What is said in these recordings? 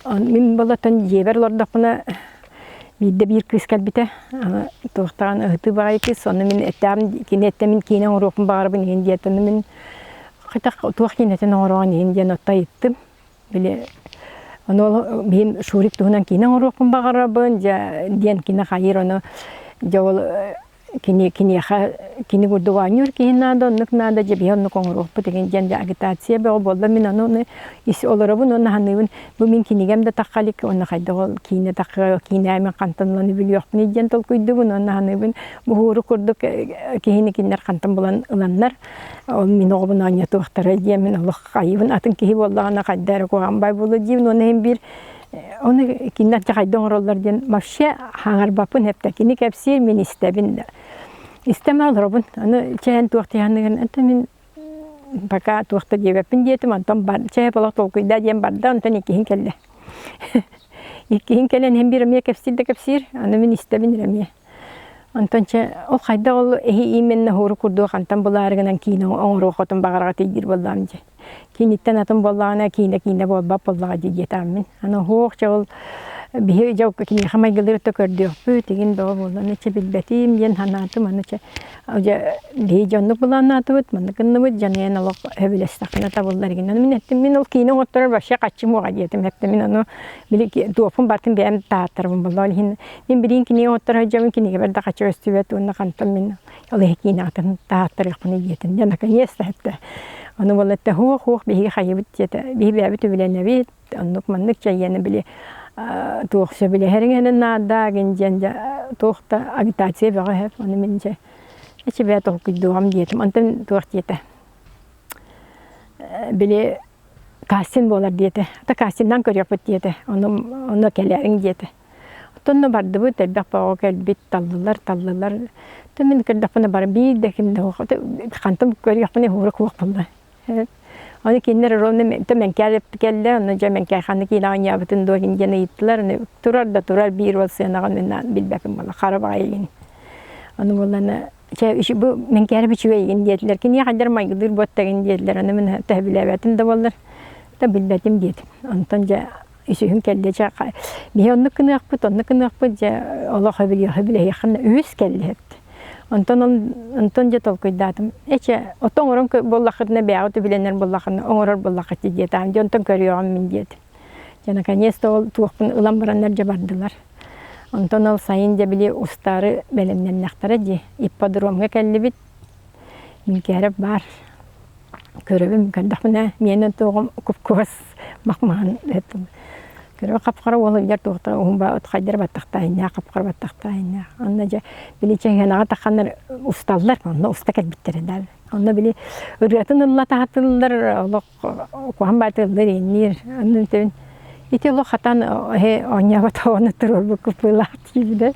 Мин болотон дьиэбэр олордохпуна биирдэ биир кыыс кэлбитэ. Туохтаан ыһытыы баҕайы кыыс. Ону мин эттэм, кини эттэ мин киинэ оҥоруохпун баҕарабын иһин диэтэ. Ону мин хайдах туох киинэтин оҥороҕун иһин диэн отто ыйыттым. Били ону ол биһим Шурик туһунан киинэ оҥоруохпун баҕарабын дьэ диэн кини хайыыр ону дьэ ол кини киниэхэ кини курдук оонньуур киһи наада, оннук наада, дьэ биһи оннук оҥоруохпут игин диэн дьэ агитация бөҕө буолла. Мин ону ис олоробун уонна саныыбын бу мин кинигэм да тахха илик уонна хайдах ол киинэ тахха киинэ мин хантан ылан үбүлүөхпүнүй диэн толкуйдуубун уонна саныыбын бу хууру курдук киһини кинилэр хантан булан ыланнар ол мин оҕобун оонньотуохтара диэн мин олох хайыбын атын киһи буоллаҕына хайда эрэ куһаҕан бай буолуо диибин уонна иһин биир Ону кинилэр дьэ хайдах оҥороллор диэн вообще хаҥарбаппын эптэ. Кини кэпсиир, мин истэбин да. Истэмэ олоробун. Аны чээн туох диэханныгын это мин пока туох да диэбэппин диэтим, онтон бар чэһэ олох толкуйдаа диэн барда, онтон иккиһин кэллэ. Иккиһин кэлэн иһэн биир эмиэ кэпсиир да кэпсиир, аны мин истэбин эрэ эмиэ. Онтон чэ ол хайдах ол эһи именно хууру курдук хантан булаары гынан киинэ оҥоруоххутун баҕараҕытый диир буоллаҕым дьэ. Кииниттэн атын буоллаҕына киинэ киинэ буолбат буоллаҕа дии диэтэҕим мин. Аны уһуох дьэ ол биһи дьэ киниэхэ майгылыыр да көрдүөхпүт игин бөҕө буолла. Аны чэ билбэтим диэн санаатым. Аны чэ дьэ биһи дьэ оннук былааннаатыбыт, маннык гынныбыт дьаныйан олох сөбүлэстэхпинэ табыллар игин. Аны мин эттим мин ол киинэ оҥотторор вообще хаччым уоҕа диэтим. Эттим мин ону били туохпун бартын бэйэм тааттарбын буолла. Ол иһин мин билигин кинигэ оҥотторо сылдьабын кинигэбэр да хаччы көстүбэт уонна хантан мин ол иһи киинэҕитин таһааттарыахпын диэтим дьэ наконец-то эттэ ону буолла эттэ хуох хуох биһиги хайыбыт диэтэ биһи бэйэбит үбүлэнэбит оннук маннык чэйиэни били туох сөбүлэһэриҥ наада гин диэн дьэ туох да агитация бөҕө иһэр ону мин дьэ эчи бэйэ толкуйдуоҕум диэтим онтон туох диэтэ били кастинг буолар диэтэ ата кастиннан көрүөхпүт диэтэ ону ону кэлээриҥ диэтэ Оттон бардыбыт, элбэх бөҕө кэлбит, таллылар, таллылар. Оттон мин көрдөхпүнэ бары биир да ким да суох. Хантан көрүөхпүнэ уһура суох буолла. Ону кинилэр ровно Мэҥкээр кэллэ, онно дьэ Мэҥкээр ханна киинэ оонньообутун дуо диэн ыйыттылар. Ону турар да турар биир уол сыанаҕа мин билбэппин буолла, хара баҕайы игин. Ону буоллана чэ бу Мэҥкээрэ үчүгэй игин диэтилэр. Киниэхэ хайдах майгылыыр буоттагын диэтилэр. Ону мин төһө да буоллар, да билбэтим диэтим. Онтон дьэ үсүһүн кэллэ дьэ биһи оннук гыныахпыт оннук гыныахпыт дьэ олох өбүлэһиэххин үһүс кэллэ онтон онтон дьэ толкуйдаатым эчэ ото оҥорон буоллаххытына бэйэҕит үбүлэнэр буоллаххына оҥорор буоллаххыт диэтаам дьэ онтон көрүөҕүм мин диэтим дьэ наконец-то ол туохпун ылан бараннар дьэ бардылар онтон ол сайын дьэ били устаары бэлэмнэннэхтэрэ дии ипподромҥа кэллибит Минкээрэп баар Көрөбүн көрдөхпүнэ миэнэ туоҕум куп-кугас мах-маһан көрө хап-хара уол илдьэр туохтара уһун хайдара баттахтаайыннаах хап-хара баттахтаайыннаах онно дьэ били чэҥэнаҕа тахханнар усталлар онно уста кэлбиттэрэ да онно били ырыатын ылла таһатыллар олох куһаҕан баайта ыллар иинниир онно бүтэбин ити олох хатан эһэ оонньообот оҕону туруорбуккут быылаах диибинэ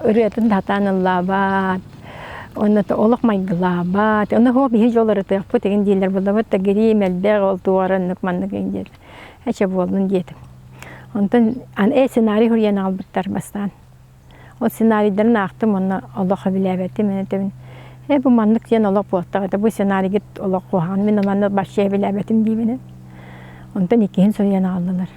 ырыатын сатаан ыллаабат Онно олох майгылаабат, онно һуох биһи дьолорутуохпут игин дииллэр буоллабыт да гириим элбэх ол туора оннук маннык игин диэллэр. Эчэ буоллун диэтим. Онтон аны сценарий суруйан аҕалбыттар бастаан. Ол сценарийдарын аахтым уонна олох сөбүлээбэтим этэбин. Ээ бу маннык диэн олох буолтах этэ бу сценарийгыт олох куһаҕан мин манна вообще сөбүлээбэтим диибин. Онтон иккиһин суруйан аҕаллылар.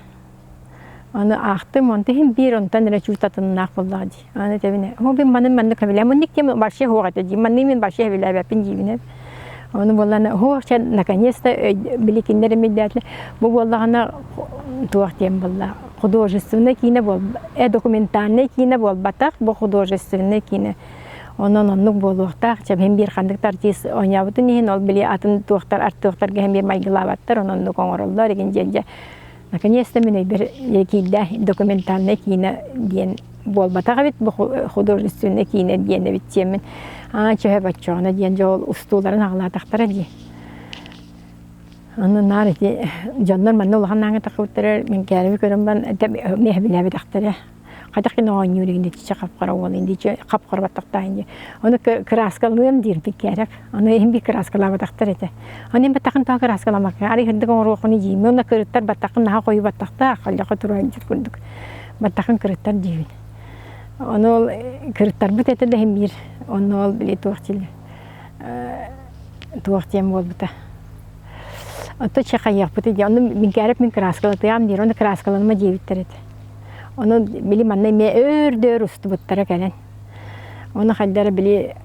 Аны аахтым, онто иһин биир онтон эрэ чуут атыннаах буоллаҕа дии. Аны этэбин, оо мин манын маннык сөбүлээн, маннык диэн вообще суох этэ дии, маннык мин вообще сөбүлээбэппин диибин. Ону буоллаҕына, һуох чэ наконец-то били кинилэр эмиийдээтилэр, бу буоллаҕына туох диэн буолла, художественнай киинэ буол документальнай киинэ буолбатах, бу художественнай киинэ. Онон оннук буолуохтаах. Чэ иһин биир ханнык да артист оонньообутун иһин, ол били атын туохтар артыахтарга иһин биир майгылаабаттар, онон оннук оҥороллор игин диэн дьэ Наконец-то мин өйбөр киирдэ документальнай киинэ диэн буолбатах эбит, бу художественнай киинэ диэн эбит диэммин аа чөһө боччоҕуна диэн дьэ ол устууларын аҕалаатахтара дии. Аны наар ити дьоннор манна улахан ааҥҥа тахсыбыттара мин кээрэби көрөн баран миэһэбилээбэтэхтэрэ. Хайдах гына оонньуур игин иччи хап-хара уол инди хап-хара баттахтаах инди. Ону кырааскалыам диир кээрэп. Ону иһин биир кырааскалаабатахтар этэ. Ону иһин баттахын тоҕо кырааскаламакка арый сырдык оҥоруоххуну дьиим. Уонна кырыттар баттахын наһаа хойуу баттахтаах, холльоххо туруон курдук. Баттахын кырыттар диибин. Ону ол кырыттарбыт этэ да иһин биир. Онно ол били туох дииллэр туох диэн буолбута. Оттон чэ хайыахпытый диэн, ону Минкээрэп мин кырааскалатыам диир, ону кырааскаланыма диэбиттэр этэ. Ону били манна эмиэ өөр да өр устубуттара кэлэн. Ону хайдара били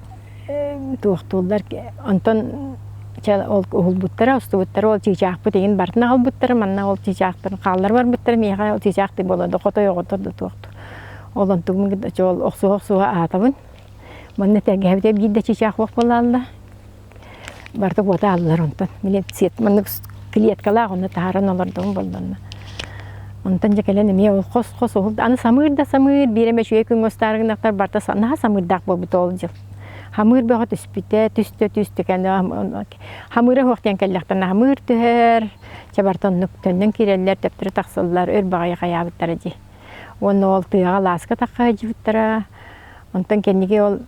туохтууллар, онтон чэ ол уһулбуттара, устубуттара, ол чыычаахпыт игин барытын аҕалбыттара, манна ол чыычаахтарын хааллар барбыттара, миэхэ ол чыычаах ты буола да хотой оҕото да туохту. Ол онтугун кытта ол охсуһа-охсуһа аатабын. Манна тэлгэһэбитэ биир да чыычаах суох буолаалла. Барыта уота ааллар онтон. Били сет маннык клеткалаах онно таһааран олордоҕум буолланна. Онтон дьэ кэлэн эмиэ ол хос-хос уһул аны самыыр да самыыр биир эмэ үчүгэй күҥҥэ устаары гыннахтар барыта наһаа самыырдаах буолбута ол дьыл. Хамыыр бөҕө түспүтэ, түстэ түстэ кэннэ хамыыра суох диэн кэллэхтэринэ хамыыр түһэр, чэ барыта оннук төннөн киирэллэр, төптөрү тахсаллар, өр баҕайы хайаабыттара дии. Уонна ол тыаҕа алааска тахха сылдьыбыттара. Онтон кэнники ол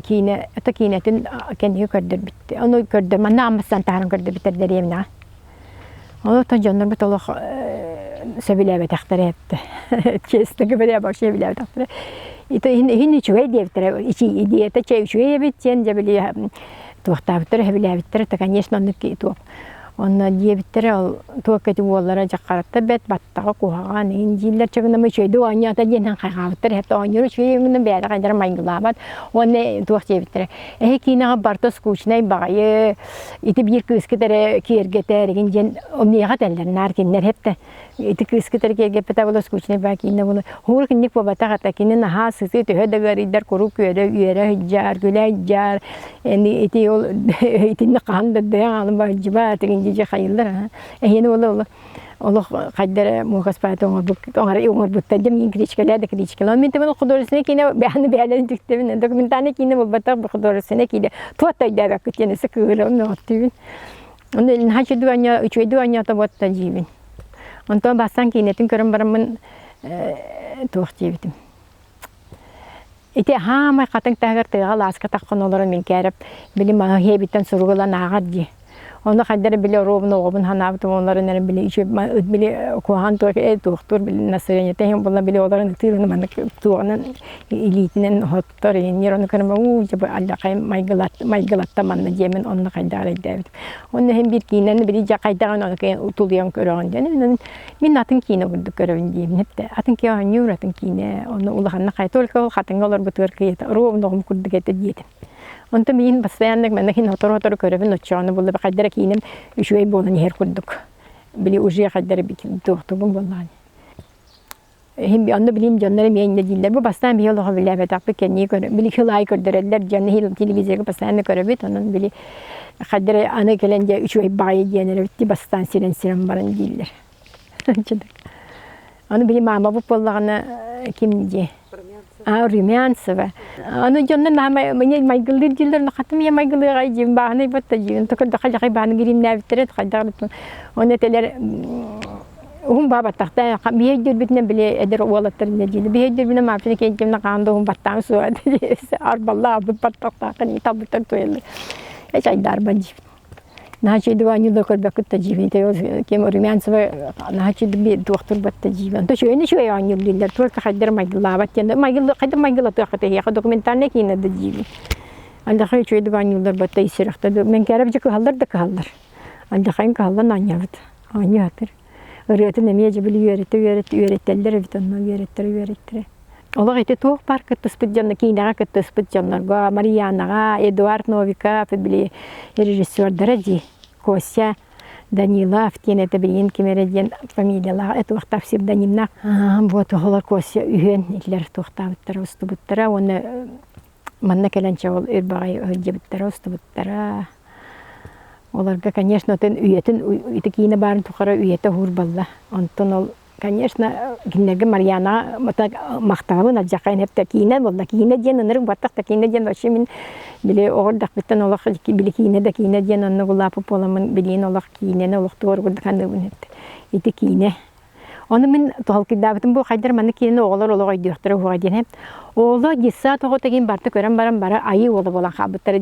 киинэ, это киинэтин кэнники көрдөрбүт. Ону көрдөр, манна Амматтан таһааран көрдөрбүттэр дэриэбинэҕэ. Онон дьоннорбут олох сөбүлээбэтэхтэрэ эттэ. Честно говоря, вообще сөбүлээбэтэхтэрэ. Ито иһин иһин үчүгэй диэбиттэрэ. Идеята чэ үчүгэй эбит диэн дьэ били туохтаабыттара сөбүлээбиттэрэ, то конечно оннук туох Онно диэбиттэрэ ол туох ити уоллара дьаххаратта бэт баттаҕа куһаҕан иһин дииллэр чыгынама үчүгэйдик оонньоото диэн хайҕаабыттар эһэт оонньуур үчүгэй гынан бэйэтэ хайдара майгылаабат уонна туох диэбиттэрэ эһи киинэҕэ барыта скучнай баҕайы ити биир кыыскыт эрэ киэргэтэр игин диэн миэхэ этэллэр наар кинилэр эптэ ити кыыскыт эрэ киэргэппитэ була скучнай баа киинэ була Һуур кинник буолбатах этэ кини наһаа сытыы төһө да ыарыйдар куруук үөрэ үөрэ сылдьар күлэ сылдьар эни ити ол итинник хаһан да дэйэн аалын баһылдьыбат тигин хайыллар эһиэни ол ол олох хайда эрэ муокаспаата оҥорбут оҥорбуттар дьэ миин кличкэлээ да кличкэлээ мин тэбэн художественнай киинэ бэйэни бэйэлэрин түктэбин документальнай киинэ буолбатах бу художественнай киинэ туох да өйдөөбөккүт диэн өссө кыыһырабын мөҕөттүүбүн Онно наһаа үчүгэй оонньоо үчүгэйдик оонньоото буотта диибин. Онтон бастаан киинэтин көрөн бараммын туох диэбитим. Ити хаамай хатыҥ таһыгар тыаҕа лааска таххан олорон мин кээрэп били маһы иһэбиттэн сурук ылан ааҕар дии. Ону хайда эрэ били оруобун оҕобун санаабытым олорон эрэ били үчүгэй били куһаҕан туох ээ туохтуур били настроениета иһин буолла били олорон ытыыр маннык туоҕунан илиитинэн Тор иһиннир ону көрөн уу дьэ бу алдьархай майгылатта манна диэмин онно хайдах эрэйдээбитим. Онно иһин биир киинэни били дьэ хайдаҕын ону тулуйан көрөҕүн диэн мин атын киинэ курдук көрөбүн диибин эптэ. Атын киинэ оонньуур атын киинэ онно улаханнык хай только ол хатыҥҥа олорбутугар кыйата ровно оҕом курдук этэ диэтим. Онтон миин постоянно манна хин сотору-сотору көрөбүн оччоҕуна булла хайдара киинэм үчүгэй буолан иһэр курдук. Били уже хайдара туохтугум буоллаҕын. Онно билим дьоннор эмиэ инньэ дииллэр. Бу бастаан биһи олоҕу билээбэтэхпит кэннии көрө били хыл аайы көрдөрөллөр дьон телевизорга постоянно көрөбүт. Онон били хайдары аны кэлэн дьэ үчүгэй баҕайы диэн эрэбит дии бастаан сирэн-сирэн баран дииллэр. Аны били маамабыт буоллаҕына ким диэ? А, Румянцева. Аны дьонно наама мне майгылыыр дииллэр, но хатым я майгылыаҕай диим, бааһынай батта диим. Токурдахха дьахай бааны гиримнээбиттэрэ, хайдах Оны этэлэр уһун баабаттахта биһи өйдүүрбүтүнэн били эдэр уолаттар иннэ диили биһи өйдүүрбүнэн маапчыны киэнтимнэ хаан да уһун баттаан суоҕа арбалла арбыт баттахтаахын талбыттан туйаллар эч айдаарбан диибит наһаа үчүгэйдик оонньууллар көрбөккүт да дьиибин ким Румянцева наһаа үчүгэйдик туохтур батта дьиибин то үчүгэйин үчүгэй оонньуур дииллэр только хайдары майгылаабат диэн майгыл хайда майгылатыахха эһиэхэ документальнай киинэ да дьиибин андахай үчүгэйдик оонньууллар батта ис сүрэхтэ мен кээрэп дьэ кыһаллар да кыһаллар Алдьархайын кыһаллан оонньообут. Оонньуу сатыыр. Ырыатын эмиэ дьэ били үөрэтэ-үөрэтэ үөрэтэллэр эбит онно үөрэттэрэ-үөрэттэрэ. Олох ити туох баар кыттыспыт дьонно киинэҕэ кыттыспыт дьоннорго Марьянаҕа, Эдуард Новиков били режиссердара дии. Костя Данилов диэн этэ билигин ким эрэ диэн фамилиялаах этуохтаах псевдонимнаах. Вот оҕолор Костя үһүөн итилэр туохтаабыттара устубуттара уонна манна кэлэн чэ ол өр баҕайы сылдьыбыттара устубуттара. Олорго, конечно, отон үйэтин ити киинэ баарын тухары үйэтэ уһуур буолла. Онтон ол, конечно, кинилэргэ Марьянаҕа махтанабын алдьархайын эптэ киинэ буолла. Киинэ диэн ынырык баттах да киинэ диэн вообще мин били оҕо эрдэхпиттэн олох били киинэ да киинэ диэн оннук улааппыт буоламмын билигин олох киинэни олохтугар курдук саныыбын эттэ. Ити киинэ. Ону мин толкуйдаабытым бу хайдар маннык киинэни оҕолор олох өйдүөхтэрэ уһуга диэн. Оҕолор детсад оҕото ким барыта көрөн баран бары айыы уола буолан хаалбыттара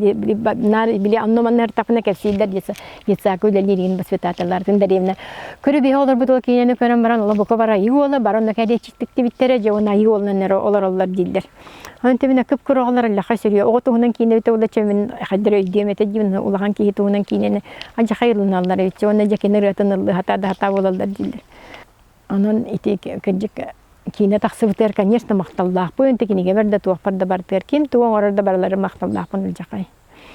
наар били онно манна ыртахпына кэпсииллэр детсадка үлэлиир воспитателларын дэриэбинэ көрө биһи олорбут ол киинэни көрөн баран оло бука бары айыы уола бары онно кэлиэччиктиктибиттэрэ дьэ уонна айыы уолунан эрэ олороллор дииллэр. Онон мин кып-кыра оҕолор аллаха сөрүө оҕо туһунан киинэ эбитэ буолла чэ мин хайдары өйдүөм этэ диибин улахан киһи туһунан киинэни адьахай ылыналлар эбит уонна дьэ кини ырыатын ыллыы сатаа да сатаа буолаллар дииллэр. Онон ити кырдьык киинэ тахсыбытыгар, конечно, махталлаахпын, ити кинигэбэр да туохпар да барытыгар ким тугу оҥорор да барылары махталлаахпын алдьархай.